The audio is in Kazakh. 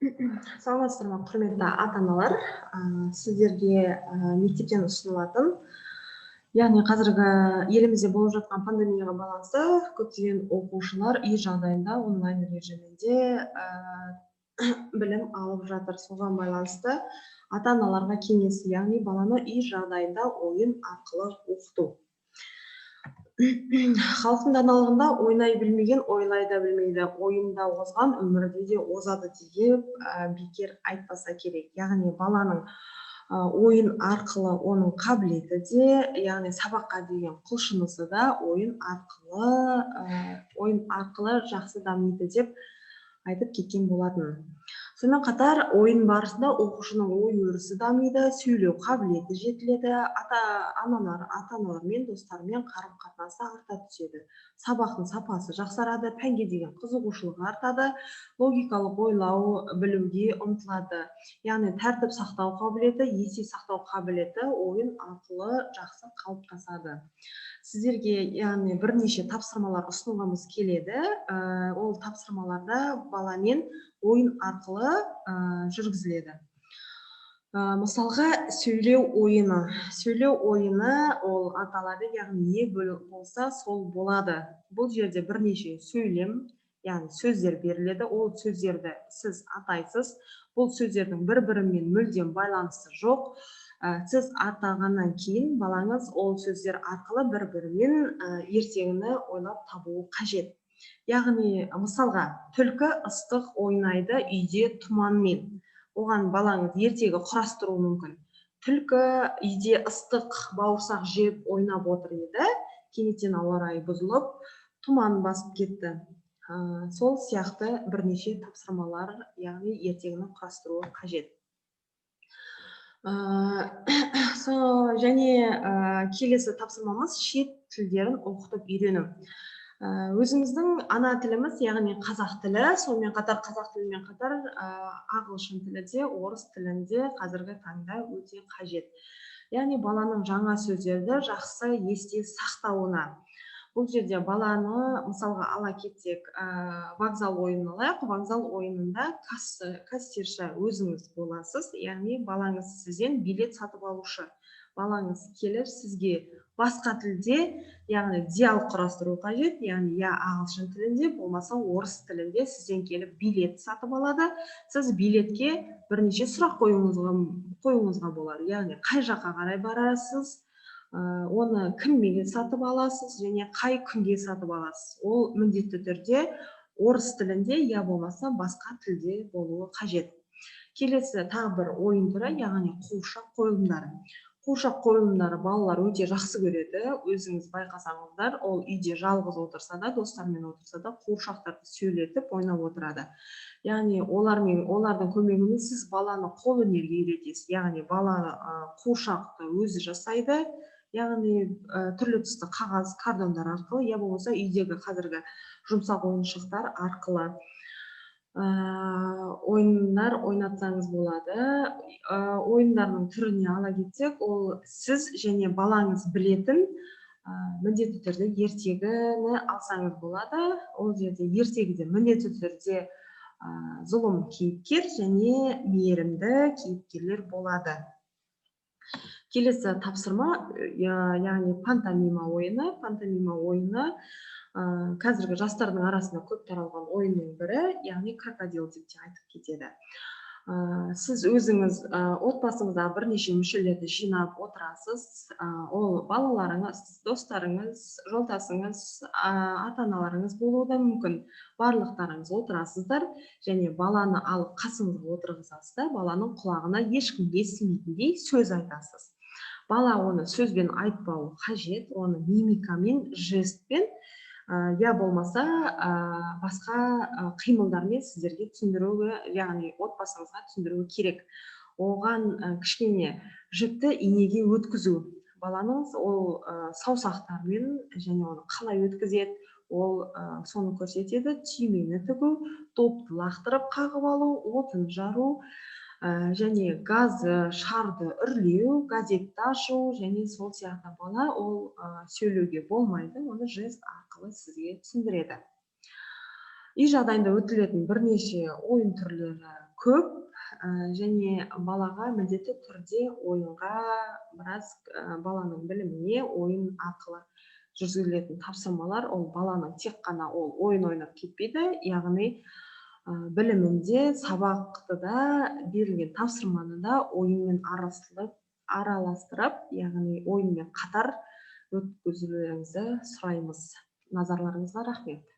Саламатсыздар ма, құрметті ата аналар! Сіздерге мектептен ұсынылатын, яғни қазіргі елімізде болып жатқан пандемияға байланысты көптеген оқушылар үй жағдайында онлайн режимінде білім алып жатыр. Соған байланысты ата аналарға кеңес, яғни баланы үй жағдайында ойын арқылы оқыту. Халықтың даналығында «Ойнай білмеген ойлай да білмейді, ойында озған өмірде де озады» деп бекер айтпаса керек. Яғни баланың ойын арқылы оның қабілеті де, яғни сабаққа деген құлшынысы да ойын арқылы жақсы дамиды деп айтып кеткен болатын. Сонымен қатар ойын барысында оқушының ой өрісі дамиды, сөйлеу қабілеті жетіледі, ата аналармен, достарымен қарым қатынасы арта түседі, сабақтың сапасы жақсарады, пәнге деген қызығушылығы артады, логикалық ойлау білуге ұмтылады. Яғни тәртіп сақтау қабілеті, есте сақтау қабілеті ойын арқылы жақсы қалыптасады. Сіздерге, яғни, бірнеше тапсырмалар ұсынғымыз келеді. Ол тапсырмаларда баламен ойын арқылы жүргізіледі. Мысалға, сөйлеу ойыны. Сөйлеу ойыны ол аталады, яғни «Не болса, сол болады». Бұл жерде бірнеше сөйлем, яғни сөздер беріледі. Ол сөздерді сіз атайсыз. Бұл сөздердің бір бірімен мүлдем байланысы жоқ. Сіз атағаннан кейін балаңыз ол сөздер арқылы бір бірімен ертегіні ойлап табуы қажет. Яғни, мысалға, «Түлкі ыстық ойнайды үйде тұманмен». Оған балаңыз ертегі құрастыруы мүмкін. Түлкі үйде ыстық бауырсақ жеп ойнап отыр еді, кенеттен ауа райы бұзылып, тұман басып кетті. Сол сияқты бірнеше тапсырмалар, яғни ертегіні құрастыруы қажет. Және келесі тапсырмамыз – шет тілдерін оқытып үйрену. Өзіміздің ана тіліміз, яғни қазақ тілі, сонымен қатар қазақ тілімен қатар ағылшын тілі де, орыс тілінде қазіргі таңда өте қажет. Яғни баланың жаңа сөздерді жақсы есте сақтауына. Бұл жерде баланы мысалға ала кетсек, вокзал ойынын алайық. Вокзал ойынында кассирша өзіңіз боласыз, яғни балаңыз сізден билет сатып алушы. Балаңыз келіп, сізге басқа тілде, яғни диалог құрастыру қажет, яғни я ағылшын тілінде, болмаса орыс тілінде сізден келіп билет сатып алады. Сіз билетке бірнеше сұрақ қоюыңызға болады, яғни қай жаққа қарай барасыз, оны кіммен сатып аласыз және қай күнге сатып аласыз. Ол міндетті түрде орыс тілінде я болмаса басқа тілде болуы қажет. Келесі тағы бір ойын түрі, яғни қуыршақ қойылымдары. Қуыршақ қойылымдары балалар өте жақсы көреді. Өзіңіз байқасаңыздар, ол үйде жалғыз отырса да, достарымен отырса да, қуыршақтарды сөйлетіп ойнап отырады. Яғни олардың көмегімен сіз баланы қолөнерге үйретесіз. Яғни бала қуыршақты өзі жасайды, яғни түрлі түсті қағаз, картондар арқылы я болмаса үйдегі қазіргі жұмсақ ойыншықтар арқылы ойындар ойнатсаңыз болады. Ойындардың түріне ала кетсек, ол сіз және балаңыз білетін міндетті түрде ертегіні алсаңыз болады. Ол жерде ертегіде міндетті түрде зұлым кейіпкер және мейірімді кейіпкерлер болады. Келесі тапсырма, яғни пантомима ойыны. Пантомима ойыны қазіргі жастардың арасында көп таралған ойынның бірі, яғни крокодил деп те айтып кетеді. Сіз өзіңіз отбасыңыздағы бірнеше мүшелерді жинап отырасыз. Ол балаларыңыз, достарыңыз, жолдасыңыз, ата аналарыңыз болуы да мүмкін. Барлықтарыңыз отырасыздар және баланы алып қасыңызға отырғызасыз да, баланың құлағына ешкім естімейтіндей сөз айтасыз. Бала оны сөзбен айтпауы қажет, оны мимикамен, жестпен я болмаса басқа қимылдармен сіздерге түсіндіруі, яғни отбасыңызға түсіндіруі керек. Оған кішкене жіпті инеге өткізу, баланың ол саусақтарымен және оны қалай өткізеді, ол соны көрсетеді. Түймені тігу, допты лақтырып қағып алу, отын жару және газ шарды үрлеу, газетті ашу және сол сияқты. Бала ол сөйлеуге болмайды, оны жест арқылы сізге түсіндіреді. Үй жағдайында өтілетін бірнеше ойын түрлері көп. Көп және балаға міндетті түрде ойынға біраз, баланың біліміне ойын арқылы жүргізілетін тапсырмалар, ол баланың тек қана ол ойын ойнап кетпейді, яғни білімінде, сабақты да, берілген тапсырманы да ойынмен араластырып, яғни ойынмен қатар өткізулеріңізді сұраймыз. Назарларыңызға рахмет.